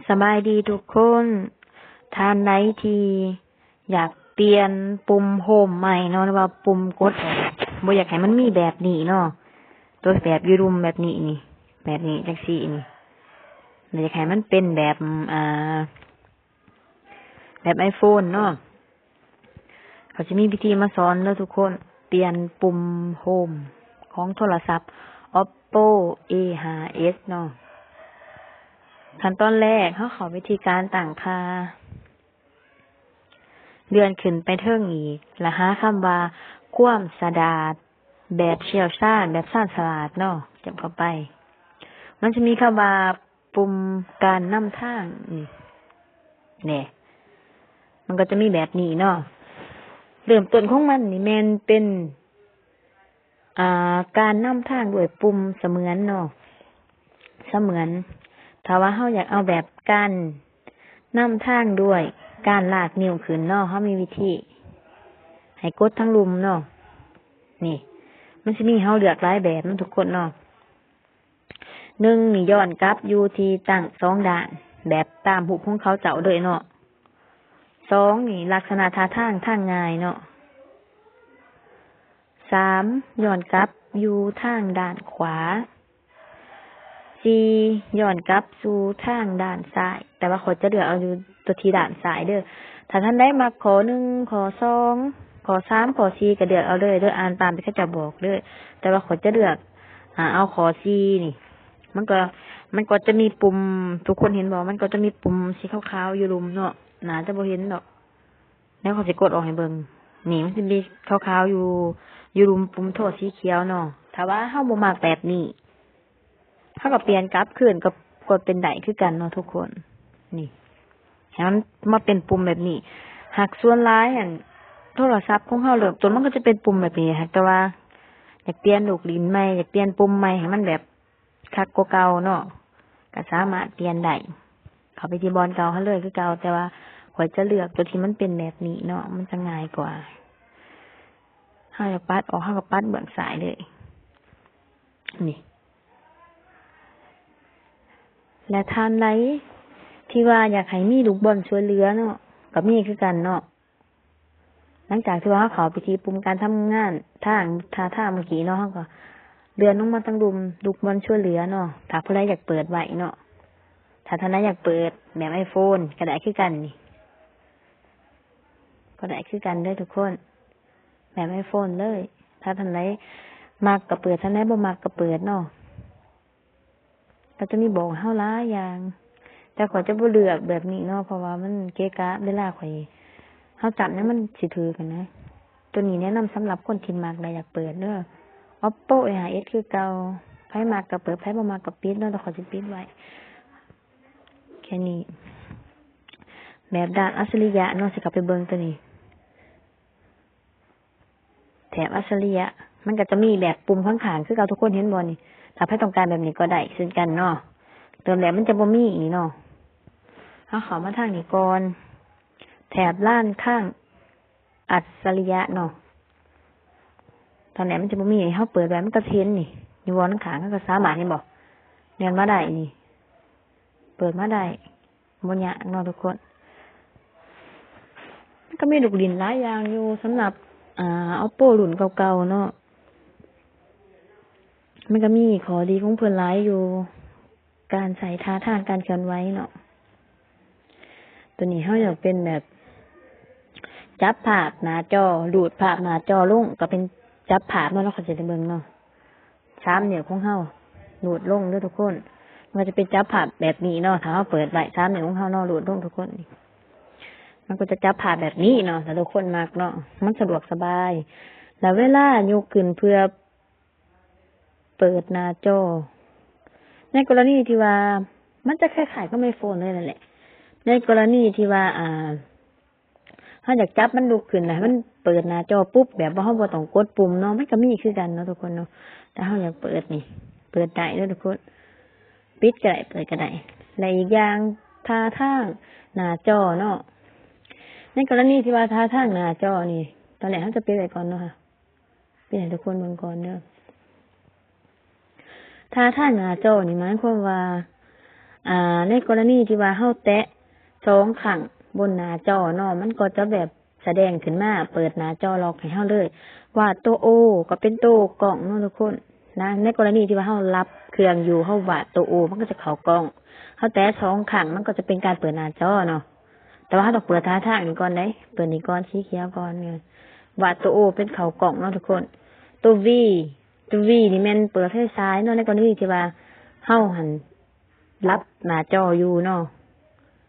ສະບາຍດີທຸກຄົນ. ທ່ານໃດທີ່ຢາກປ່ຽນປຸ່ມໂຮມໃໝ່ເນາະ ຫຼືວ່າປຸ່ມກົດ ບໍ່ຢາກໃຫ້ມັນມີແບບນີ້ເນາະ, ຕົວແບບຢູ່ລຸ່ມແບບນີ້ນີ້ ແບບນີ້ ຈັ່ງຊີ້ນີ້ ແລ້ວຢາກໃຫ້ມັນເປັນແບບ ອ່າ ແບບໄອໂຟນເນາະ, ເຂົາຈະມີວິທີມາສອນເດີທຸກຄົນ. ປ່ຽນປຸ່ມໂຮມຂອງໂທລະສັບ Oppo A five S ເນາະ. ຂັ້ນຕອນແລກ ເຮົາເຂົ້າວິທີການຕັ້ງຄ່າ, ເລື່ອນຂຶ້ນໄປເທິງອີກ ແລ້ວຫາຄຳວ່າ ຄວາມສະຫຼາດ ແບບຊ່ຽວຊານ ແບບຊານສະຫຼາດເນາະ, ຈ້ຳເຂົ້າໄປ ມັນຈະມີຄຳວ່າ ປຸ່ມການນຳທາງນີ້ ແນ່ ມັນກໍຈະມີແບບນີ້ເນາະ. ເລີ່ມຕົ້ນຂອງມັນນີ້ແມ່ນເປັນ ອ່າ ການນຳທາງດ້ວຍປຸ່ມສະເໝືອນເນາະ, ສະເໝືອນ. ຖ້າວ່າເຮົາຢາກເອົາແບບການນຳທາງດ້ວຍການລາກນິ້ວຂຶ້ນເນາະ, ເຮົາມີວິທີໃຫ້ກົດທາງລຸ່ມເນາະ. ນີ້ ມັນຊິມີໃຫ້ເຮົາເລືອກຫຼາຍແບບເນາະທຸກຄົນເນາະ. ໜຶ່ງນີ້ຍ້ອນກັບຢູ່ທີ່ຕັ້ງສອງດ້ານ ແບບຕາມຮູບຂອງເຂົາເຈົ້າເລີຍເນາະ. ສອງນີ້ລັກສະນະທ່າທາງທາງງ່າຍເນາະ. ສາມຍ້ອນກັບຢູ່ທາງດ້ານຂວາ. ສີ່ຍ້ອນກັບສູ່ທາງດ້ານຊ້າຍ, ແຕ່ວ່າຂ້ອຍຈະເລືອກເອົາຢູ່ຕົວທີ່ດ້ານຊ້າຍເດີ. ຖ້າທ່ານໃດມັກຂໍ້ໜຶ່ງ ຂໍ້ສອງ ຂໍ້ສາມ ຂໍ້ສີ່ ກໍເລືອກເອົາເລີຍເດີ, ອ່ານຕາມທີ່ເຂົາເຈົ້າບອກເດີ. ແຕ່ວ່າຂ້ອຍຈະເລືອກ ອ່າ ເອົາຂໍ້ສີ່ນີ້ ມັນກໍ ມັນກໍຈະມີປຸ່ມ ທຸກຄົນເຫັນບໍ່? ມັນກໍຈະມີປຸ່ມສີຂາວໆຢູ່ລຸ່ມເນາະ, ໜ້າຈະບໍ່ເຫັນດອກ. ແລ້ວຂ້ອຍຊິກົດອອກໃຫ້ເບິ່ງ. ນີ້ ມັນຊິມີຂາວໆຢູ່ ຢູ່ລຸ່ມປຸ່ມໂທສີຂຽວເນາະ. ຖ້າວ່າເຮົາບໍ່ມັກແບບນີ້ ເຮົາກໍປ່ຽນກັບຄືນ ກໍ ກໍເປັນໄດ້ຄືກັນເນາະທຸກຄົນ. ນີ້ ໃຫ້ມັນມາເປັນປຸ່ມແບບນີ້. ຫາກສ່ວນຫຼາຍຫັ້ນ ໂທລະສັບຂອງເຮົາເລີ່ມຕົ້ນມັນກໍຈະເປັນປຸ່ມແບບນີ້, ຫາກແຕ່ວ່າຢາກປ່ຽນລູກຫຼິ້ນໃໝ່ ຢາກປ່ຽນປຸ່ມໃໝ່ໃຫ້ມັນແບບຄັກກວ່າເກົ່າເນາະ, ກໍສາມາດປ່ຽນໄດ້. ເຂົ້າໄປທີ່ບ່ອນເກົ່າເຮົາເລີຍຄືເກົ່າ, ແຕ່ວ່າຂ້ອຍຈະເລືອກຕົວທີ່ມັນເປັນແບບນີ້ເນາະ, ມັນຈະງ່າຍກວ່າ. ເຮົາຢາກປັດອອກ ເຮົາກໍປັດເບື້ອງຊ້າຍເລີຍ ນີ້. ແລະທ່ານໃດທີ່ວ່າຢາກໃຫ້ມີລູກບອນຊ່ວຍເຫຼືອເນາະ ກໍມີຄືກັນເນາະ. ຫຼັງຈາກທີ່ວ່າເຮົາເຂົ້າໄປທີ່ປຸ່ມການທຳງານທາງ ທ່າທາງເມື່ອກີ້ເນາະ, ເຮົາກໍເລື່ອນລົງມາທາງລຸ່ມລູກບອນຊ່ວຍເຫຼືອເນາະ, ຖ້າຜູ້ໃດຢາກເປີດໄວ້ເນາະ. ຖ້າທ່ານໃດຢາກເປີດແບບໄອໂຟນກໍໄດ້ຄືກັນນີ້, ກໍໄດ້ຄືກັນເດີທຸກຄົນ, ແບບໄອໂຟນເລີຍ. ຖ້າທ່ານໃດມັກກໍເປີດ, ທ່ານໃດບໍ່ມັກກໍເປີດເນາະ. ກໍຈະມີບອກເຮົາຫຼາຍຢ່າງ, ແຕ່ຂ້ອຍຈະບໍ່ເລືອກແບບນີ້ເນາະ, ເພາະວ່າມັນເກະກະເວລາຂ້ອຍ ເຮົາຈັບຫຍັງມັນຊິຖືກຫັ້ນນະ. ໂຕນີ້ແນະນຳສຳລັບຄົນທີ່ມັກ ແລະ ຢາກເປີດເດີ. Oppo A five S ຄືເກົ່າ, ໃຜມັກກໍເປີດ ໃຜບໍ່ມັກກໍປິດເນາະ, ແຕ່ຂ້ອຍຊິປິດໄວ້ແຄ່ນີ້. ແບບດ້ານອັດສະລິຍະເນາະ, ຊິເຂົ້າໄປເບິ່ງໂຕນີ້. ແຖບອັດສະລິຍະ ມັນກໍຈະມີແບບປຸ່ມຂ້າງໆ ຄືເກົ່າ, ທຸກຄົນເຫັນບໍ່ນີ້? ຖ້າໃຜຕ້ອງການແບບນີ້ກໍໄດ້ເຊັ່ນກັນເນາະ. ເລີ່ມແລກມັນຈະບໍ່ມີນີ້ເນາະ, ເຮົາເຂົ້າມາທາງນີ້ກ່ອນ, ແຖບດ້ານຂ້າງອັດສະລິຍະເນາະ. ຕອນແລກມັນຈະບໍ່ມີ, ເຮົາເປີດໄວ້ມັນກໍເຫັນນີ້, ຢູ່ບ່ອນຂ້າງ ເຮົາກໍສາມາດ ເຫັນບໍ່? ແນມມາໄດ້ນີ້, ເປີດມາໄດ້. ບໍ່ຍາກເນາະທຸກຄົນ, ມັນກໍມີລູກຫຼິ້ນຫຼາຍຢ່າງຢູ່ສຳລັບ ອ່າ Oppo ລຸ້ນເກົ່າໆເນາະ. ມັນກໍມີຂໍ້ດີຂອງເພິ່ນຫຼາຍຢູ່, ການໃຊ້ທ່າທາງ ການເຄື່ອນໄຫວເນາະ. ໂຕນີ້ເຮົາຢາກເປັນແບບ ຈັບພາບໜ້າຈໍ, ລູດພາບໜ້າຈໍລົງ ກໍເປັນຈັບພາບເນາະ, ເຮົາກໍຊິໄດ້ເບິ່ງເນາະ. ສາມນິ້ວຂອງເຮົາ ລູດລົງເດີທຸກຄົນ. ມັນກໍຈະເປັນຈັບພາບແບບນີ້ເນາະ, ຖ້າເຮົາເປີດໄວ້ ສາມນິ້ວຂອງເຮົາເນາະ ລູດລົງທຸກຄົນ, ມັນກໍຈະຈັບພາບແບບນີ້ເນາະ. ຖ້າທຸກຄົນມັກເນາະ, ມັນສະດວກສະບາຍ. ແລ້ວເວລາຍົກຂຶ້ນເພື່ອເປີດໜ້າຈໍ, ໃນກໍລະນີທີ່ວ່າ ມັນຈະຄ້າຍໆກັບ iPhone ເລີຍນັ້ນແຫຼະ. ໃນກໍລະນີທີ່ວ່າ ອ່າ ເຮົາຢາກຈັບມັນລຸກຂຶ້ນ ແລ້ວໃຫ້ມັນເປີດໜ້າຈໍປຸບ ແບບວ່າເຮົາບໍ່ຕ້ອງກົດປຸ່ມເນາະ, ມັນກໍມີຄືກັນເນາະທຸກຄົນເນາະ. ແຕ່ເຮົາຢາກເປີດນີ້ ເປີດໄດ້ເດີທຸກຄົນ, ປິດກໍໄດ້ ເປີດກໍໄດ້. ແລະ ອີກຢ່າງ ທ່າທາງໜ້າຈໍເນາະ, ໃນກໍລະນີທີ່ວ່າທ່າທາງໜ້າຈໍນີ້ ຕອນແລກເຮົາຈະປິດໄວ້ກ່ອນເນາະ, ປິດໃຫ້ທຸກຄົນເບິ່ງກ່ອນເດີ. ທ່າທາງໜ້າຈໍນີ້ໝາຍຄວາມວ່າ ອ່າ ໃນກໍລະນີທີ່ວ່າເຮົາແຕະສອງຄັ້ງບົນໜ້າຈໍເນາະ ມັນກໍຈະແບບສະແດງຂຶ້ນມາ ເປີດໜ້າຈໍລັອກໃຫ້ເຮົາເລີຍ ວ່າໂຕ O ກໍເປັນໂຕກ້ອງເນາະທຸກຄົນນະ. ໃນກໍລະນີທີ່ວ່າເຮົາລັບເຄື່ອງຢູ່ ເຮົາວາດໂຕ O ມັນກໍຈະເຂົ້າກ້ອງ ເຮົາແຕະສອງຄັ້ງ ມັນກໍຈະເປັນການເປີດໜ້າຈໍເນາະ. ແຕ່ວ່າເຮົາຕ້ອງເປີດທ່າທາງນີ້ກ່ອນເດ້ ເປີດນີ້ກ່ອນ ສີຂຽວກ່ອນ ວາດໂຕ O ເປັນເຂົ້າກ້ອງເນາະທຸກຄົນ. ໂຕ V ໂຕ V ນີ້ແມ່ນເປີດໄຟສາຍເນາະ ໃນກໍລະນີທີ່ວ່າເຮົາຫັ້ນລັບໜ້າຈໍຢູ່ເນາະ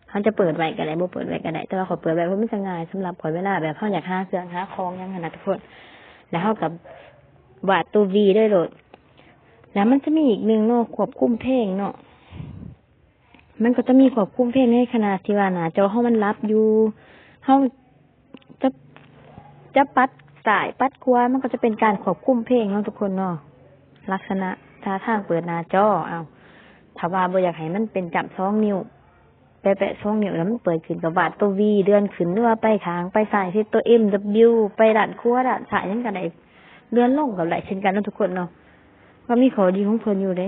ເຮົາຈະເປີດໄວ້ກໍໄດ້ ບໍ່ເປີດໄວ້ກໍໄດ້ ແຕ່ວ່າຂ້ອຍເປີດໄວ້ ເພາະມັນຈະງ່າຍສຳລັບຂ້ອຍ ເວລາແບບເຮົາຢາກຫາເຄື່ອງຫາຂອງຫຍັງຫັ້ນນະທຸກຄົນ ແລ້ວເຮົາກໍວາດໂຕ V ໄດ້ໂລດ. ແລ້ວມັນຈະມີອີກໜຶ່ງເນາະ ຄວບຄຸມເພງເນາະ ມັນກໍຈະມີຄວບຄຸມເພງໃນຂະນະທີ່ວ່າໜ້າຈໍເຮົາມັນລັບຢູ່ ເຮົາຈະ ຈະປັດຊ້າຍປັດຂວາ ມັນກໍຈະເປັນການຄວບຄຸມເພງເນາະທຸກຄົນເນາະ. ລັກສະນະທ່າທາງເປີດໜ້າຈໍ ເອົາ ຖ້າວ່າບໍ່ຢາກໃຫ້ມັນເປັນຈ້ຳສອງນິ້ວ ແປະໆສອງນິ້ວ ແລ້ວມັນເປີດຂຶ້ນ ກໍວາດໂຕ V ເລື່ອນຂຶ້ນ ຫຼືວ່າໄປຂ້າງ ໄປຊ້າຍ ເຮັດໂຕ M W ໄປດ້ານຂວາ ດ້ານຊ້າຍ ຫຍັງກໍໄດ້ ເລື່ອນລົງກໍໄດ້ເຊັ່ນກັນເນາະທຸກຄົນເນາະ. ກໍມີຂໍ້ດີຂອງເພິ່ນຢູ່ເດ້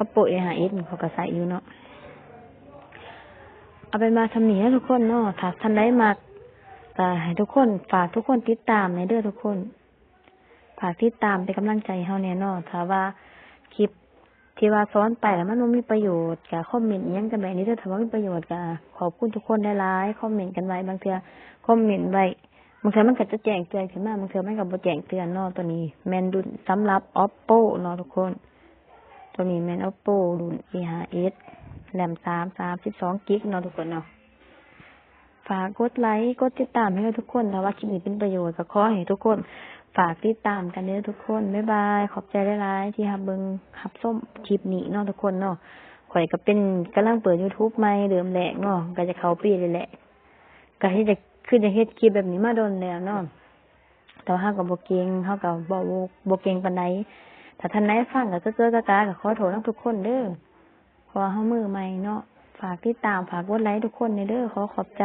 Oppo A ຫ້າ S ຂ້ອຍກໍໃຊ້ຢູ່ເນາະ. ເອົາເປັນວ່າສ່ຳນີ້ເນາະທຸກຄົນເນາະ ຖ້າທ່ານໃດມັກ ກໍໃຫ້ທຸກຄົນ ຝາກທຸກຄົນຕິດຕາມແດ່ເດີທຸກຄົນ ຝາກຕິດຕາມເປັນກຳລັງໃຈໃຫ້ເຮົາແດ່ເນາະ. ຖ້າວ່າຄລິບທີ່ວ່າສອນໄປແລ້ວມັນບໍ່ມີປະໂຫຍດ ກໍຄອມເມັນອີ່ຫຍັງກັນໄວ້ນີ້ເດີ ຖ້າວ່າມີປະໂຫຍດ ກໍຂອບຄຸນທຸກຄົນຫຼາຍໆ ຄອມເມັນກັນໄວ້ ບາງເທື່ອຄອມເມັນໄວ້ ບາງເທື່ອມັນກໍຈະແຈ້ງເຕືອນຂຶ້ນມາ ບາງເທື່ອມັນກໍບໍ່ແຈ້ງເຕືອນເນາະ. ໂຕນີ້ແມ່ນລຸ້ນສຳລັບ Oppo ເນາະທຸກຄົນ ໂຕນີ້ແມ່ນ Oppo ລຸ້ນ A ຫ້າ S RAM ສາມ ສາມສິບສອງກິກເນາະທຸກຄົນເນາະ. ຝາກກົດໄລກົດຕິດຕາມໃຫ້ເດີທຸກຄົນ ຖ້າວ່າຄລິບນີ້ເປັນປະໂຫຍດ ກໍຂໍໃຫ້ທຸກຄົນຝາກຕິດຕາມກັນເດີທຸກຄົນ. ບາຍບາຍ ຂອບໃຈຫຼາຍໆທີ່ຮັບເບິ່ງຮັບຊົມຄລິບນີ້ເນາະທຸກຄົນເນາະ. ຂ້ອຍກໍເປັນກຳລັງເປີດ YouTube ໃໝ່ເລີ່ມແລກເນາະ ກໍຈະເຂົ້າປີນີ້ແຫຼະ ກໍເຮັດ ຢາກ ຄືຢາກເຮັດຄລິບແບບນີ້ມາດົນແລ້ວເນາະ ແຕ່ວ່າເຮົາກໍບໍ່ເກັ່ງ ເຮົາກໍເວົ້າບໍ່ເກັ່ງປານໃດ. ຖ້າທ່ານໃດຟັງກໍເກີຍໆກາໆ ກໍຂໍໂທດນຳທຸກຄົນເດີ ເພາະວ່າເຮົາມືໃໝ່ເນາະ. ຝາກຕິດຕາມ ຝາກກົດໄລທຸກຄົນແດ່ເດີ ຂໍຂອບໃຈ.